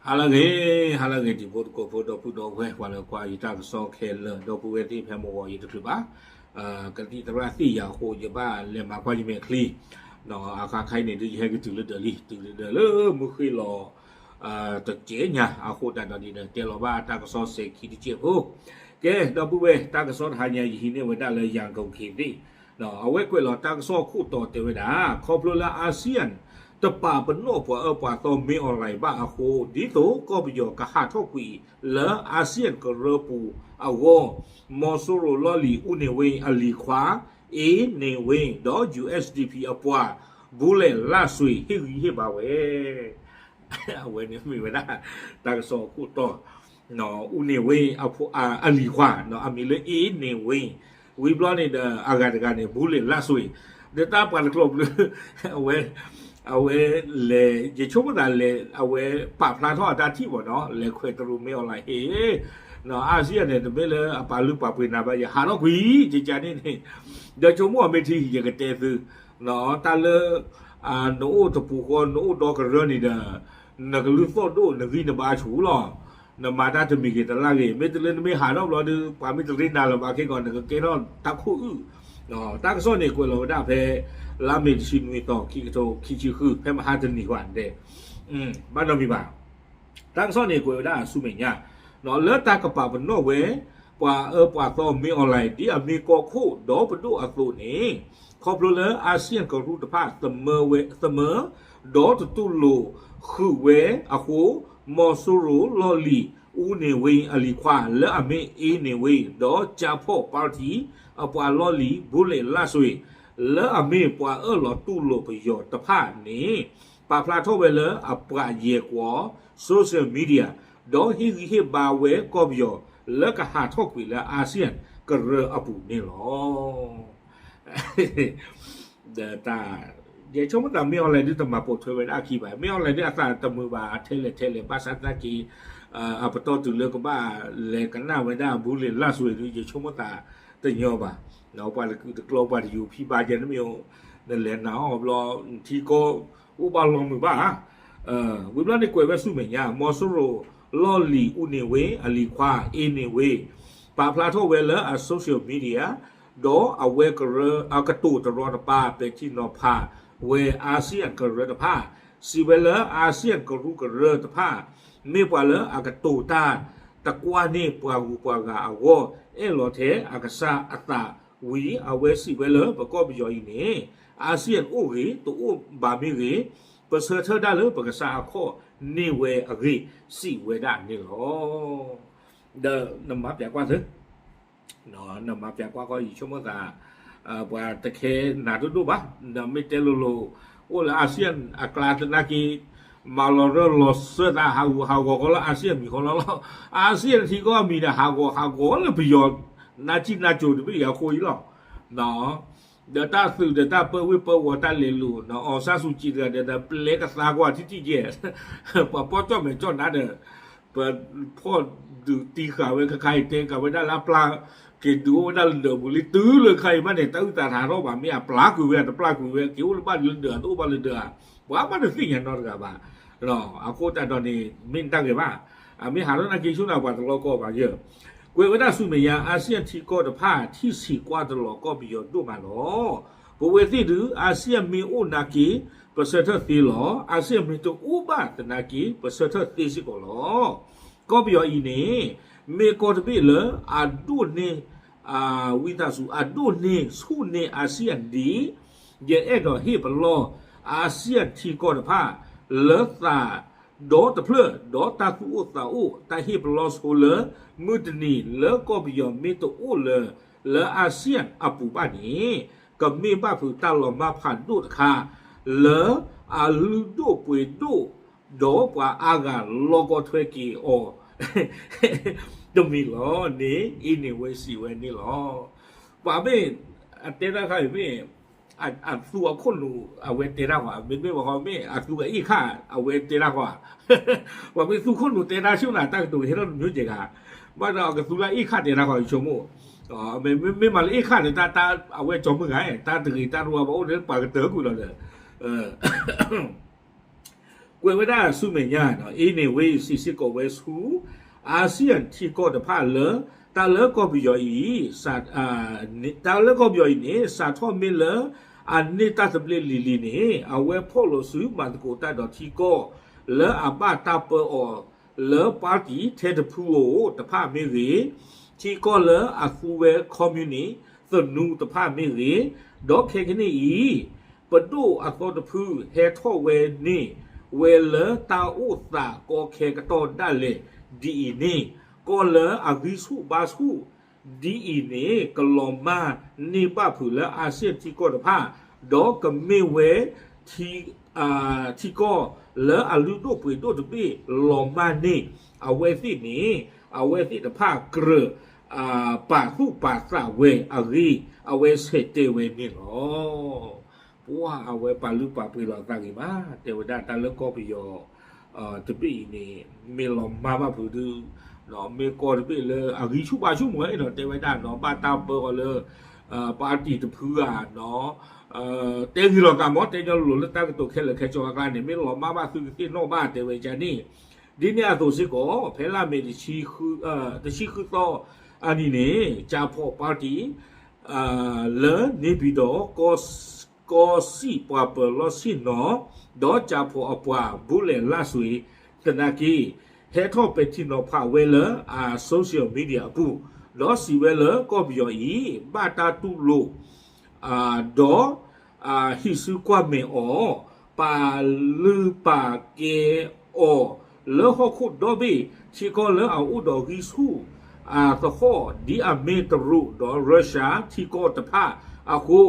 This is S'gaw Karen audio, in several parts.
ဟါလၢအဂ့ၤ, ဟါလၢအဂ့ၤ တံၤဖိသကိးဖိ ဒီပုၢ်ဒီဝဲၢ် ပှၤလၢကွၢ်ယတၢ်ကစီၣ်ခဲလၢာ် ဒီပုၢ်ဝဲၢ်သ့ၣ် ဖဲမုၢ်ဂီၤယတချုးဘၣ်, ကသံၣ်သရၣ်သ့ၣ်ယၤအဃိ ယဘၣ်လဲၤမၤကွၢ်ယမဲာ်ချံ, အခါခါအံၤန့ၣ်ဒုး ယဟဲကတုၤလၢဒၢးလံ, တုၤလၢဒၢးလၢမုၢ်ဃ့ၢ်လီၤ တကဲညါအဃိ တၢ်ဒီးဒ်ဒီး တဲလီၤဘၣ်တၢ်ကစီၣ်စဲၤခံတကဲးဖိ, ကဲ ဒီပုၢ်ဝဲၢ် တၢ်ကစီၣ်တဟါညါ ယဟံးန့ၢ်ဝဲဒၣ်လၢ ရန်ကုန်ခေတ်သစ် အဝဲကွဲးလီၤတၢ်ကစီၣ်ခိၣ်တီတဲဝဲဒၣ် ခီဖျိလၢ ASEAN တပာ်ပနီၣ်ပှၤအၢပှၤသီမ့ၢ် online ဘၣ်အဃိ ဒ်သိးကီၢ်ပယီၤကဟးထီၣ်ကွံာ်လၢ ASEAN ကရၢပူၤအဂီၢ်, မီၤစိရိၤလီၢ်လံၤ အူန့ၢ်ဝ့ အလံၤခွါ အ့န့ၢ်ဝ့ ဒီး USDP အပှၤ ဘူးလဲၣ်လၢ်စွ့ၤ ဟ့ၣ်ဂံၢ်ဟ့ၣ်ဘါဝဲ အဝဲန့ၣ်မ့ၢ်ဝဲဒၣ် တၢ်ကစီၣ်အခိၣ်တီ, အူန့ၢ်ဝ့ အလံၤခွါ အမံၤလၢ အ့န့ၢ်ဝ့, ဝံၤဘျီန့ၣ်ဒီး အဂၤတဂၤန့ၣ် ဘူးလဲၣ်လၢ်စွ့ၤ, ဒီးတၢ်ပှၤတကျိၤဘျုး အဝဲ အဝဲလဲၤ ယဆိကမိၣ်သးလဲၤ အဝဲပာ်ဖျါထီၣ်အတၢ်ထံၣ်ဘၣ်နီၤ လဲၤခွဲးတရူးမ့ၢ် online ဟ့ၣ် အါစံၣ်အန့ၣ် တမ့ၢ်လၢအပာ်လုၢ်ပာ်ပှ့ၤနၤဘၣ် ယဟးထီၣ်ကွံာ် ကကန့ၣ်န့ၣ်, ဒီးဆိကမိၣ်အမ့ၢ်ထံ ယကတဲသု တၢ်လၢ နအိၣ်တပူၤဃီ နအိၣ်ဒီကရၢန့ၣ်ဒီး နကလုၢ်သီၣ်ဒိၣ် နဂံၢ်နဘါဆူၣ်လီၤ, နမၤတၢ်တမံၤဂ့ၤတလၢ်ဂ့ၤ မ့ၢ်တလၢနမ့ၢ်ဟးထီၣ်ဘျီဒီး ပှၤမ့ၢ်တရ့နၤလၢၤဘၣ်ခဲကီး နကကဲထီၣ်တၢ်ခိၣ်အုၣ်, တၢ်ကစီၣ်န့ၣ် ကွဲးလီၤဝဲဒၣ်ဖဲ လါမ့ၤတဆံနွံသီ ခံကထိခံဆံဃု ဖဲမဟါတနံၤဝဲဒဲး ဘၣ်နီတမံၤဘၣ် တၢ်ကစီၣ်န့ၣ် ကွဲးဝဲဒၣ်ဆူမဲာ်ညါ လၢတၢ်ကပာ်ပနီၣ်ဝဲ ပှၤအၢပှၤသီမ့ၢ် online ဒ်အမ့ၢ်ကီၢ်ခိၣ်ဒီးပဒိၣ်အသိးန့ၣ်, ခီဖျိလၢ ASEAN ကရူၢ်တဖၣ် သမၢ ဒီးတတူၢ်လိာ်ဃုာ်ဝဲအဃိ, မီၤစိရိၤလီၢ်လံၤ အူန့ၢ်ဝ့ အလံၤခွါ လၢအမ့ၢ် အ့န့ၢ်ဝ့ ဒီး ကၠါဖီၣ် ပါတီ အပှၤလီၢ်လံၤ ဘူးလဲၣ်လၢ်စွ့ၤ လၢအမ့ၢ်ပှၤအၢၣ်လီၤတူၢ်လိာ်ပယီၤတဖၣ်န့ၣ် ပာ်ဖျါထီၣ်ဝဲလၢအပှၤယဲၢ်ကွီၤ social media ဒီးဟ့ၣ်ဂံၢ်ဟ့ၣ်ဘါဝဲကီၢ်ပယီၤ လၢကဟးထီၣ်ကွံာ်လၢ ASEAN ကရၢအပူၤန့ၣ်လီၤ. ဒီးတၢ် ယဆိကမိၣ်သးမ့ၢ် online ဒုးတမၤပိာ်ထွဲဝဲဒၣ်အခံဘၣ်, မ့ၢ် online ဒုးအသးတမုာ်ဘၣ်ထဲလဲၣ်ထဲလဲၣ် ဘၣ်ဆၣ်သနာ်က့ အပတီၢ်တုၤလၢကဘၣ်လဲၤကနၣ်ဝဲဒၣ် ဘူးလဲၣ်လၢ်စွ့ၤ ဒုး ယဆိကမိၣ်သးတညီဘၣ်, ပှၤတကုာ်တကျီ ပှၤတယူၤဖံဘါယဲန့ၣ်မ့ၢ် နလဲၤနာ်အီၤဘျီ ထံကီၢ်အိၣ်ဘၣ်လီၤမုာ်ဘၣ်ဧါ, ဝံၤဘျီန့ၣ် ကွဲးဝဲဆူမဲာ်ညါ မီၤစိရိၤလီၢ်လံၤ အူန့ၢ်ဝ့ အလံၤခွါ အ့န့ၢ်ဝ့ ပာ်ဖျါထီၣ်ဝဲလၢအ social media ဒီးအဝဲကရၢအကတိၤတရီတပါ ပဲာ်ထံနီၤဖးဝဲ ASEAN ကရၢတဖၣ်, စံးဝဲလၢ ASEAN ကရူၢ်ကရၢတဖၣ် မ့ၢ်ပှၤလၢအကတိၤတၢ် တကွၢ်န့ၢ်ပှၤဂုၤပှၤဂၤအဂီၢ် အဲၣ်လီၤထဲအကစၢ်အသးဝံၤ အဝဲစံးဝဲလၢ ပကီၢ်ပယီၤအံၤန့ၣ် ASEAN အိၣ်ဂ့ၤ တအိၣ်ဘၣ်မ့ၢ်ဂ့ၤ ပဆၢထၢၣ်တၢ်လၢပကစၢ်အခီၣ်န့ၢ်ဝဲအဂ့ၢ် စံးဝဲဒၣ်န့ၣ်လီၤ. ဒီးနမၤပျးကွၢ်သု နမၤပျးကွၢ်ဃီ ယဆိကမိၣ်သး ပှၤတခဲနၤဒိၣ်ဒိၣ်ဘၣ်, ဒီးမ့ၢ်တဲလိၤလိၤ အိၣ်လၢ ASEAN အကျါသနာ်က့ မၤလီၤရၢၢ်လီၤစၢၤသး ဟးဂူာ်ဟးဂီၤဃီလၢ ASEAN မံၤဃီလီၤလီၤ. ASEAN ထံကီၢ်အမံၤန့ၣ် ဟးဂီၤဟးဂီၤလၢပယီၤ နါစံၣ်နါစိၤတဘ့ၣ်အံၤအဃိအံၤလီၤ. ဒီးတၢ်သုးဒီးတၢ်ပၢဝ့ၢ်ပၢဝီၤ တၢ်လဲၤလိာ် အီၣ်ဆၣ်စူၤကံးတဂၤဒီး ပျဲကသါကွၢ်ထံထံယဲၢ် ပှၤပီၣ်ကၠီၣ်မဲာ်ကၠီၣ်နါဒီး ပဖီၣ်ဒုးတံၢ်ဃာ်ဝဲခဲခါအံၤ တဲကးဝဲဒၣ်လၢအပျၢ်က့ၤဒုးအိၣ်ဝဲဒၣ်လၢဒၢးပူၤလံ တုၤလၢခဲအံၤမးန့ၣ် တၢ်အုၣ်သးတဟးထီၣ်ဘၣ် မ့ၢ်အပျၢ်ကွံာ်ဝဲ အတပျၢ်ကွံာ်ဝဲ က့ၤအိၣ်လၢဘၣ်လၢဒၢး တအိၣ်ဘၣ်လၢဒၢးဧါ ပှၤမးတသ့ၣ်ညါနီတဂၤဘၣ်. အဃိသတးဒီးန့ၣ် မ့ၢ်တၢ်ဂ့ၤဘၣ်, အမ့ၢ်ဟးထီၣ်နာ်က့ဆိၣ်နၤပှၤတလီၢ်ကီၢ်ဘၣ်ယဲၢ် ကွဲးဝဲဒၣ်ဆူမဲာ်ညါ ASEAN ထံကီၢ်တဖၣ် ထံၣ်ဆံးကွၢ်တလီၤကီၢ်ပယီၤဒိၣ်မးလီၤ. ပဝဲသ့ၣ်ဒုး ASEAN မ့ၢ်အိၣ်နာ်က့ ပဆၢထၢၣ်သ့လီၤ. ASEAN မ့ၢ်တအိၣ်ဘၣ်သနာ်က့ ပဆၢထၢၣ်သ့စ့ၢ်ကီးလီၤ. ကီၢ်ပယီၤအံၤန့ၣ် မ့ၢ်ကီၢ်တဘ့ၣ်လၢ အဒိၣ်န့ၢ် ဝံသးစူၤ အဒိၣ်န့ၢ်ဆူၣ်န့ၢ် ASEAN ဒ် ယအဲၣ်ဒိးဟ့ၣ်ပလီၢ် ASEAN ထံကီၢ်တဖၣ် လၢသးဒီတဖျၢၣ် ဒီးတၢ်သူၣ်အိၣ်သးအိၣ် တၢ်ဟ့ၣ်ပလီၢ်ဆိလၢ မုၢ်တနံၤလၢကီၢ်ပယီၤမ့ၢ်တအိၣ်လၢ လၢ ASEAN အပူၤဘၣ်န့ၣ် ကမ့ၢ်ဘၣ်ဖုးတၢ်လီၤမၢ်ဖးဒိၣ်တခါ လၢအလုၢ်ဒိၣ်ပှ့ၤဒိၣ် ဒီးပှၤအါဂၤလီၢ်ကီၢ်ထွဲက့ၤအီၤ တမံၤလီၤန့ၣ် အ့န့ၣ်ဝဲစံးဝဲန့ၣ်လီၤ. ပှၤမ့ၢ် အတဲတၢ်ခါအံၤမ့ၢ် အသူအခိၣ်နူာ်အဝဲတဲတၢ်ဃီ မ့မ့ၢ်ပှၤဃီမ့ၢ်အသူကအ့ၣ်ခၣ်အဝဲတဲတၢ်ဃီ ပှၤမ့ၢ်သူခိၣ်နူာ်တဲတၢ်ဆူၣ်နၤ တၢ်ကတိၤကဟဲထီၣ်တမျိုးကဲဂၤ ဘၣ်ဒီးအကသူလၢအ့ၣ်ခၣ်တဲတၢ်ဃီ ယဆိကမိၣ် မ့မ့ၢ်မးလၢအ့ၣ်ခၣ်န့ၣ် တၢ်တၢ်အဝဲကၠီမုၢ်ဂၤ တၢ်တဂ့ၤတၢ်တဝါဘၣ်အိၣ်ဒီးပှၤကတၢၢ်ကွံာ်လီၤဒီး ကွဲးဝဲဒၣ်ဆူမဲာ်ညါနီၤ အ့န့ၣ်ဝ့ၢ် စံးစ့ၢ်ကီးဝဲဆူ Asian ထံကီၢ်တဖၣ်လၢ တၢ်လၢကီၢ်ပယီၤအံၤ တၢ်လၢကီၢ်ပယီၤအံၤန့ၣ် စးထီၣ်မ့ၢ်လၢ အန့ၢ်တၢ်သဘျ့လံၤလံၤန့ၣ် အဝဲဖီၣ်လိာ်စုမၤသကိးတၢ်ဒီးထံကီၢ် လၢအဘၣ်တၢ်ပၢအီၤလၢ party ထဲတဖုဧိၤတဖၣ်မ့ၢ်ဂ့ၤ, ထံကီၢ်လၢအသူဝဲ communist သနူတဖၣ်မ့ၢ်ဂ့ၤ, ဒီးခဲကနံၣ်အံၤ ပဒိၣ်အသီတဖုဟဲထီၣ်ဝဲန့ၣ် ဝဲလၢတၢ်အိၣ်သးကီခဲကတီၢ်ဒၣ်လဲာ်ဒ်အံၤန့ၣ် ကီၢ်လၢအဂံၢ်ဆူၣ်ဘါဆူၣ် ဒ်အံၤန့ၣ် ကလီၤမၢ်န့ၢ်ဘၣ်ဖုးလၢ Asian ထံကီၢ်တဖၣ်, ဒီးကမ့ၢ်ဝဲ ထံကီၢ်လၢအလုၢ်ဒိၣ်ပှ့ၤဒိၣ်တဘ့ၣ်လီၤမၢ်န့ၢ် အဝဲသ့ၣ်န့ၣ် အဝဲသ့ၣ်တဖၣ်ကြၢး ပာ်သူၣ်ပာ်သးဝဲအဂ့ၢ် အဝဲဆဲးတဲဝဲန့ၣ်လီၤ. ပှၤအဝဲပာ်လုၢ်ပာ်ပှ့ၤလီၤအသးဂ့ၤမး တဲဝဲဒၣ်တၢ်လၢကီၢ်ပယီၤ တဘ့ၣ်အံၤန့ၣ် မ့ၢ်လီၤမၢ်ဘၣ်ဖုးဒုး မ့ၢ်ကီၢ်တဘ့ၣ်လၢအဂံၢ်ဆူၣ်ဘါဆူၣ်မ့ၢ်နီၤ တဲဝဲဒၣ်နီၤ ဘၣ်တၢ်ပၢအီၤလၢ party တဖုဧါနီၤ တဲဂ့ၤလီၤကးမ့ၢ် တဲညီလိၤလၢတၢ်ကတိၤခဲလၢာ်ခဲဆ့အကျါန့ၣ် မ့ၢ်လီၤမၢ်ဘၣ်သုကသ့ၣ်နီၣ်ဘၣ် တဲဝဲဒ်န့ၣ်, ဒ်န့ၣ်အသိးစ့ၢ်ကီး ဖဲလါမ့ၤ တဆံဃုသီအနံၤန့ၣ် ကၠၣ်ဖီၣ် party လၢ နေပြည်တော် ကီၢ်စံၣ်ပှၤပၢၤလီၢ်ဆ့ၣ်နီၤ ဒီးကၠၣ်ဖီၣ်အပှၤ ဘူလဲၣ်လၢ်စွ့ၤ သနာ်က့ ဟဲထီၣ်ပဲာ်ထံနီၤဖးဝဲလၢအ social media အပူၤ, ဒီးစံးဝဲလၢကီၢ်ပယီၤအံၤ ဘၣ်တၢ်တူၢ်လိာ် ဒီး ဟံးစုကွၢ်မဲာ်အီၤ, ပာ်လုၢ်ပာ်ကဲအီၤ လၢဟီၣ်ခိၣ်ဒီဘ့ၣ် ထံကီၢ်လၢအအိၣ်ဒီးဂံၢ်ဆူၣ်အသဟီၣ် ဒ်အမ့ၢ်တရူးဒီး Russia ထံကီၢ်တဖၣ်အဃိ,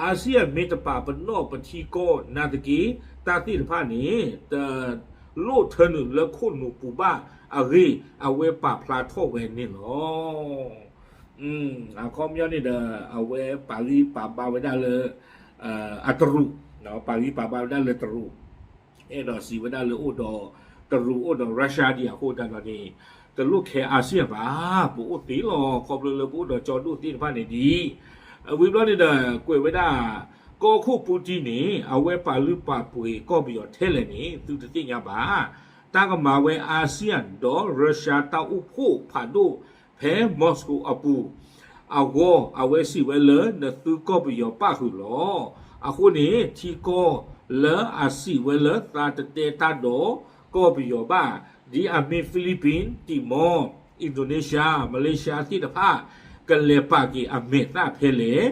ASEAN မ့ၢ်တပာ်ပနီၣ်ပထံကီၢ်နာ်သက့ တၢ်သ့ၣ်တဖၣ်န့ၣ် တလိၣ်ထၢနုာ်လၢခိၣ်နူာ်ပူၤဘၣ်အဂ့ၢ် အဝဲပာ်ဖျါထီၣ်ဝဲန့ၣ်လီၤ. အခီပညီန့ၣ်ဒီး အဝဲပာ်ဂံၢ်ပာ်ဘါဝဲဒၣ်လၢ အတရူး, ပာ်ဂံၢ်ပာ်ဘါဝဲဒၣ်လၢတရူး, အဲၣ်ဒိးစံးဝဲဒၣ်လၢအိၣ်ဒီးတရူးအိၣ်ဒီး Russia ဒံးအဃိသတးဒီးန့ၣ် တလိၣ်ခဲ ASEAN ဘၣ်, ပအိၣ်သ့လီၤ ခီဖျိလၢပအိၣ်ဒီးကၠီဒိၣ်သ့ၣ်တဖၣ်န့ၣ်ဒ်အံၤ, ဝံၤဘျီန့ၣ်ဒီး ကွဲးဝဲဒၣ် ကီၢ်ခိၣ်ပူတံန့ၣ် အဝဲပာ်လုၢ်ပာ်ပှ့ၤကီၢ်ပယီၤထဲလဲၣ်န့ၣ် သုတသ့ၣ်ညါဘၣ်. တၢ်ကမၤဝဲ ASEAN ဒီး Russia တၢ်အိၣ်ဖှိၣ်ဖးဒိၣ်ဖဲ Moscow အပူၤ အဂီၢ် အဝဲစံးဝဲလၢ နသုကီၢ်ပယီၤပၣ်ဃုာ်လီၤ. အဃိန့ၣ် ထံကီၢ်လၢအစံးဝဲလၢသးတတဲတၢ်ဒီးကီၢ်ပယီၤဘၣ် ဒ်အမ့ၢ် Philippines, Timor, Indonesia, Malaysia သ့ၣ်တဖၣ် ကလဲၤပာ်က့ၤအမဲာ်သၣ်ဖဲလဲၣ်,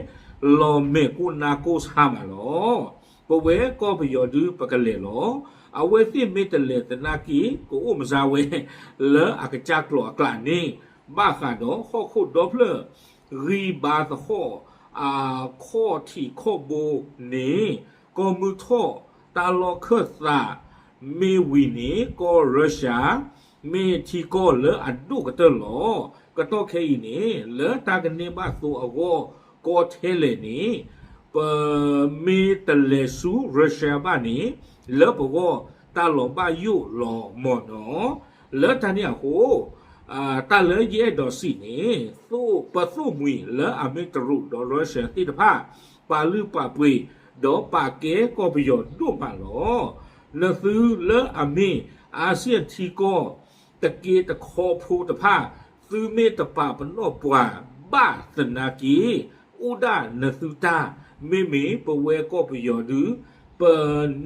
လီၤမဲာ်ကိၢ်နါကိၢ်ဆါမးလီၤ. ပဝဲကီၢ်ပယီၤဒုးပကလဲၤလီၤ. အဝဲသ့ၣ်မ့ၢ်တလဲၤသနာ်က့ ကအိၣ်မၤစၢၤဝဲ လၢအကစၢ်ကျိာ်အကျါန့ၣ် ဘၣ်ဃးဒီးဟီၣ်ခိၣ်ဒီဖျၢၣ် ဂံၢ်ဘါသဟီၣ် အခီၣ်ထံးခီၣ်ဘိန့ၣ် ကီၢ်မုၢ်ထီၣ်တၢ်လီၢ်ခၢၣ်သး မ့ၢ်ဝံၤန့ၣ် ကီၢ် Russia မ့ၢ်ထံကီၢ်လၢအဒိၣ်ကတၢၢ်လီၤ. ကတီၢ်ခဲအံၤန့ၣ် လၢတၢ်ကန့ၢ်ဘၣ်သိအဂီၢ် ကီထဲလဲၣ်န့ၣ် ပမ့ၢ်တလဲၤဆူ Russia ဘၣ်န့ၣ် လၢပဂီၢ်တၢ်လီၤဘၣ်ယိၣ်လီၤမၢ်နီၤ. လၢတၢ်န့ၣ်အဃိ တၢ်လၢယအဲၣ်ဒိးစံးန့ၣ် ပသိၣ်မှံၤလၢအမ့ၢ်တရူးဒီး Russia သ့ၣ်တဖၣ် ပာ်လုၢ်ပာ်ပှ့ၤ ဒီးပာ်ကဲကီၢ်ပယီၤဒိၣ်မးလီၤ. နသုလၢအမ့ၢ် ASEAN ထံကီၢ် တက့တခီဖိတဖၣ် သုမ့ၢ်တပာ်ပနီၣ်ပှၤဘၣ်သနာ်က့ အိၣ်ဒၣ်နသုတၢ်, မ့မ့ၢ်ပဝဲကီၢ်ပယီၤဒုး ပ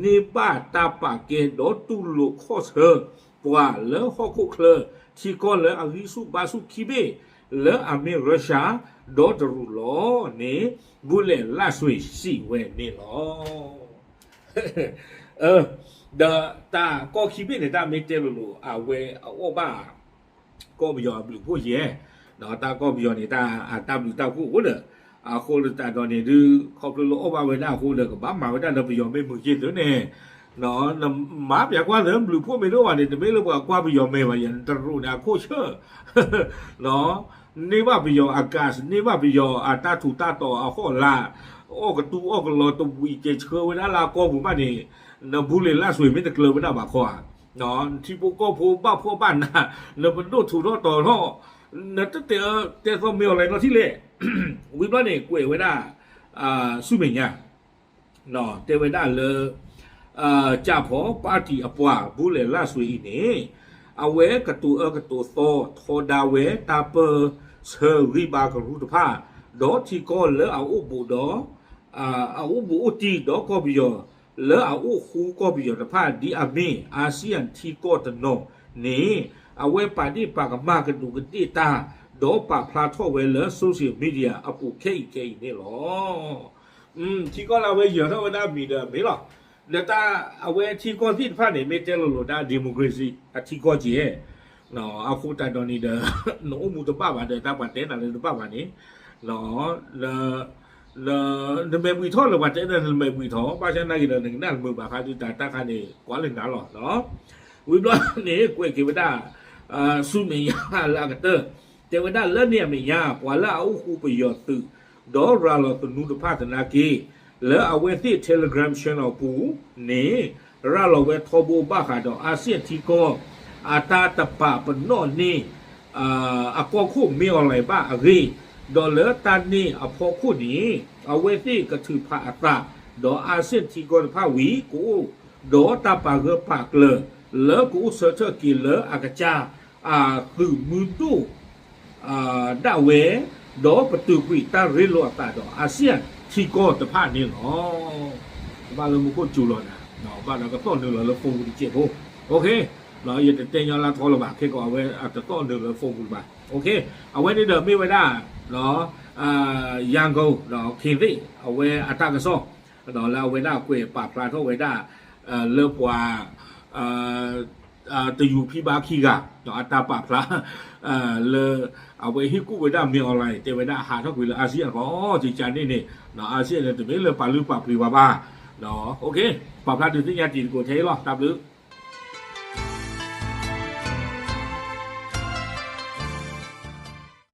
န့ၢ်ဘၣ်တၢ်ပာ်ကဲဒီးတူၢ်လိာ်ခီၣ်ဆၢပှၤလၢဟီၣ်ခိၣ်ချၢ ထံကီၢ်လၢအဂံၢ်ဆူၣ်ဘါဆူၣ်ခံဘ့ၣ် လၢအမ့ၢ် Russia ဒီးတရူးလီၤန့ၣ် ဘူလဲၣ်လၢ်စွ့ၤစံးဝဲန့ၣ်လီၤ. ဒီးတၢ်ကီၢ်ခံဘ့ၣ်န့ၣ် တၢ်မ့ၢ်တဲလိၤလိၤ အဝဲအအီၣ်ဘၣ် ကီၢ်ပယီၤအဘျုးဖှိၣ်ယဲၢ်, တၢ်ကီၢ်ပယီၤန့ၣ် တၢ်ဘျုးတၢ်ဖှိၣ်အိၣ်ဒီး အဃိသတးဒီးန့ၣ်ဒုး ခီဖျိလၢအီၣ်ဘၣ်ဝဲဒၣ်အဃိဒီး ကဘၣ်မၤဝဲဒၣ်လၢပယီၤမ့ၢ်မုာ်က့ၤသုန့ၣ် နမၤပျးကွၢ်သၢ ဘျုးဖှိၣ်မ့ၢ်တအိၣ်ဘၣ်န့ၣ် တမ့ၢ်လၢပှၤကွၢ်ပယီၤမဲာ်ဘၣ်ယဲၢ် နတရူးန့ၣ်အခိၣ်ဆၢ န့ၢ်ဘၣ်ပယီၤအ gas န့ၢ်ဘၣ်ပယီၤအတၢ်ထူးတၢ်တီၤအဟီၣ်လာ်, အီၣ်ကတူၢ်အီၣ်ကလီတဝံၤကဲဆှၢဝဲဒၣ်လၢအကီၢ်ပူၤဘၣ်န့ၣ်, နဘူလဲၣ်လၢ်စွ့ၤမ့ၢ်တကျၢၤဝဲဒၣ်ဘၣ်ခီဧါ, နထံဖိကီၢ်ဖိဘၣ်ဖှီၣ်ဘၣ်နး, နပဒိၣ်ထူးထီၣ်တီၤထီၣ်, နတတဲအၢတဲသီမ့ၢ်အီၤလဲၣ်နီၢ်ထံၣ်လဲၣ်, ဝံၤဘျီန့ၣ်ကွဲးဝဲဒၣ် ဆူမဲာ်ညါ တဲဝဲဒၣ်လၢ ကၠၣ်ဖီၣ်ပၣ်တံၣ်အပှၤ ဘူးလဲၣ်လၢ်စွ့အံၤန့ၣ် အဝဲကတိၤအၢကတိၤသီ ထီဒါဝဲတၢ်ပၢၢ်ဆၢဂံၢ်ဘါကရူၢ်တဖၣ် ဒီးထံကီၢ်လၢအအိၣ်ဘူးဒီး အအိၣ်ဘူးအိၣ်တံၢ်ဒီးကီၢ်ပယီၤ လၢအအိၣ်ဃူကီၢ်ပယီၤတဖၣ် ဒ်အမ့ၢ် ASEAN ထံကီၢ်တနီၤန့ၣ် အဝဲပာ်ဒ့ၣ်ပာ်ကမၣ်ကဒူးကဒ့ၣ်တၢ် ဒီးပာ်ဖျါထီၣ်ဝဲလၢ social media အပူၤခဲအံၤခဲအံၤန့ၣ်လီၤ. ထံကီၢ်လၢအဝဲယၢၤထီၣ်ဝဲဒၣ်မံၤဒီးမ့ၢ်လီၤ. ဒီးတၢ်အဝဲထံကီၢ်သ့ၣ်တဖၣ်န့ၣ် မ့ၢ်တဲလိၤလိၤတၢ် democracy အထံကီၢ်က့ၤ အဃိသတးဒီးန့ၣ်ဒီး နအိၣ်မူတဘၣ်ဘၣ်ဒီး တၢ်ပှၤတဲနၤလၢတဘၣ်ဘၣ်န့ၣ် လၢ နမဲာ်ဘှံးထီၣ်လၢပှၤတဲနၤ နမဲာ်ဘှံးထီၣ် ဘၣ်ဆၣ်နာ်က့ၤဒီး နကနၣ်တမုာ်ဘၣ်ဃးဒုးတၢ်တၢ်ခါန့ၣ် ကွၢ်လၢနၤလီၤ. ဝံၤဘျီန့ၣ် ကွဲးက့ၤဝဲဒၣ် ဆူမဲာ်ညါလၢအကတၢၢ် တဲဝဲဒၣ်လၢန့ၣ်အမဲာ်ညါ ပှၤလၢအအိၣ်ဃူပယီၤသုး ဒီးရၤလီၤသနူတဖၣ်သနာ်က့ လၢအဝဲသ့ၣ် Telegram channel ပူၤန့ၣ် ရၤလီၤဝဲထီဘိဘၣ်ဃးဒီး ASEAN ထံကီၢ် အတၢ်တပာ်ပနီၣ်န့ၢ် အကီၢ်ခိၣ်မ့ၢ်အီၤလဲၣ်ဘၣ်အဂ့ၢ်, ဒီးလၢတၢ်န့ၣ်အဖီခိၣ်န့ၣ် အဝဲသ့ၣ်ကထုးဖးအသး ဒီး ASEAN ထံကီၢ်တဖၣ်ဝံၤ ကအိၣ်ဒီးတၢ်ပာ်ဂၢၢ်ပာ်ကျၢၤ လၢကအိၣ်ဆၢထၢၣ်က့ၤလၢအကစၢ် အသုးမုၢ်ဒိၣ် ဒၣ်ဝဲ ဒီးပတုာ်ကွံာ်တၢ်ရ့လိာ်အသးဒီး ASEAN ထံကီၢ်တဖၣ်န့ၣ်လီၤ. ဘၣ်လၢမူခိၣ်စူၤလီၤနၤ ဘၣ်ဒီးကသီၣ်နုာ်လီၤလၢ phone ပူၤတစဲးဖိ ယတတဲညီလၢထီလၢၤဘၣ် ခဲကီးအဝဲတသီၣ်နုာ်လၢ phone ပူၤဘၣ်. အဝဲန့ၣ်ဒီးမ့ၢ်ဝဲဒၣ် ရန်ကုန် ခ့သ့ၣ် အဝဲအတၢ်ကစီၣ် လၢအဝဲဒၣ်ကွဲးပာ်ဖျါထီၣ်ဝဲဒၣ် လၢပှၤ တယူၤဖံဘါခံဂၤ အတၢ်ပာ်ဖျါ လၢ အဝဲဟ့ၣ်ကူၣ်ဝဲဒၣ် မင်းအောင်လှိုင် တဲဝဲဒၣ်ဟးထီၣ်ကွံာ်လၢ ASEAN ဃီ ကကန့ၣ်န့ၣ် ASEAN န့ၣ် တမ့ၢ်လၢပာ်လုၢ်ပာ်ပှ့ၤပှၤဘၣ်. ပာ်ဖျါဒုးသ့ၣ်ညါတံၤသကိးထဲအံၤလီၤ. တၢ်ဘျုး